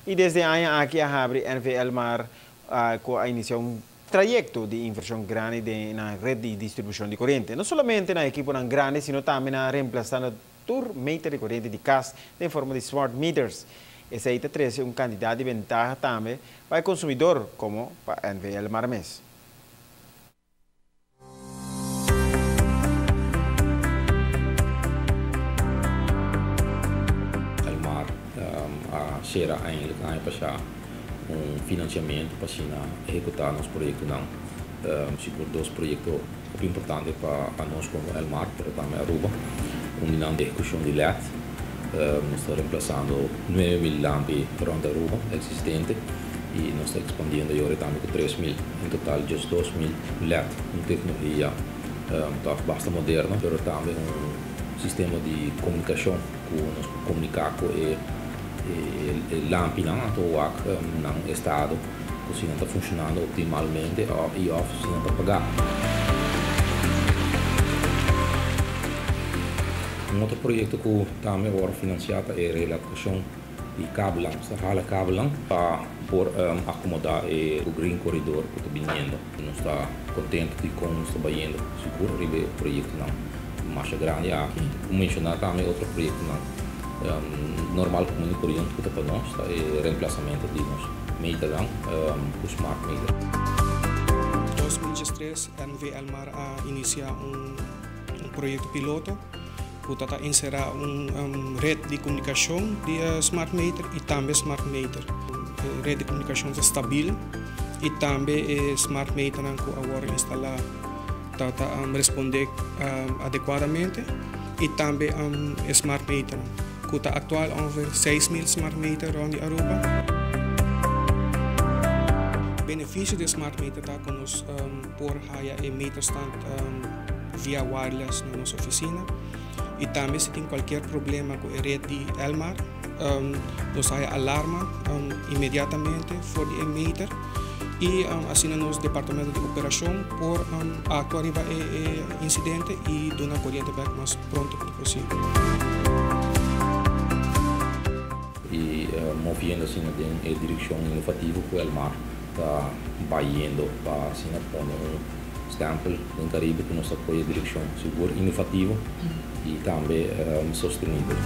Y desde e aña aki a habri NV Elmar cu a inicia un trayecto di inversion grandi na red di distribucion di coriente. No solamente na ekipo grandi, sino tambe na reemplasando tur meter di coriente di cas den forma di smart meters. Esaki ta trece un cantidad di ventaha tambe pa e consumidor como pa NV Elmar mes. Elmar a cera eigenlijk aña pasa un financiamento pa asina ehecuta nos proyectonan. Sigur dos proyecto importante pa nos como Elmar, pero tambe Aruba. Un di nan ehecucion di LED. Nos ta reemplasando 9.000 lampi rond Aruba existente y nos ta expandiendo awor tambe cu 3.000. En total, just 2.000 LED, un tecnologia toch basta moderno, pero tambe un sistema di comunicacion cu nos por comunica cu e lampinan, anto wak nan estado, si nan ta funcionando optimalmente y of si nan ta paga. Un otro proyecto cu tambe a financia ta e relocacion di kabel, hala kabel pa por acomoda e Green Corridor cu ta bini. Nos ta contento di con nos ta bayendo, sigur riba e proyectonan mas grandi aki. Menciona tambe otro proyectonan normal comun y coriente cu ta pa nos, e reemplazamento di nos meter, smart meter. 2013 NV Elmar a inicia un proyecto piloto cu ta encera un red di comunicacion di smart meter y tambe smart meter. E red di comunicacion ta stabil y tambe e smart meter cu awor instala ta responde adecuadamente y tambe smart meter cu ta actual ongeveer 6.000 smart meter rond di Aruba. Beneficio di smart meter ta cu nos por haya e meterstand via wireless na nos oficina y tambe si tin cualkier problema cu e red di Elmar, nos haya alarma inmediatamente for di meter y asina nos departamento di operacion por actua riba e incidente y duna coriente back mas pronto posibel. Y moviendo asina den direccion inovativo cu Elmar ta bayendo pa asina pone un stempel den Caribe cu nos ta apoya direccion sigur inovativo y tambe sostenibel.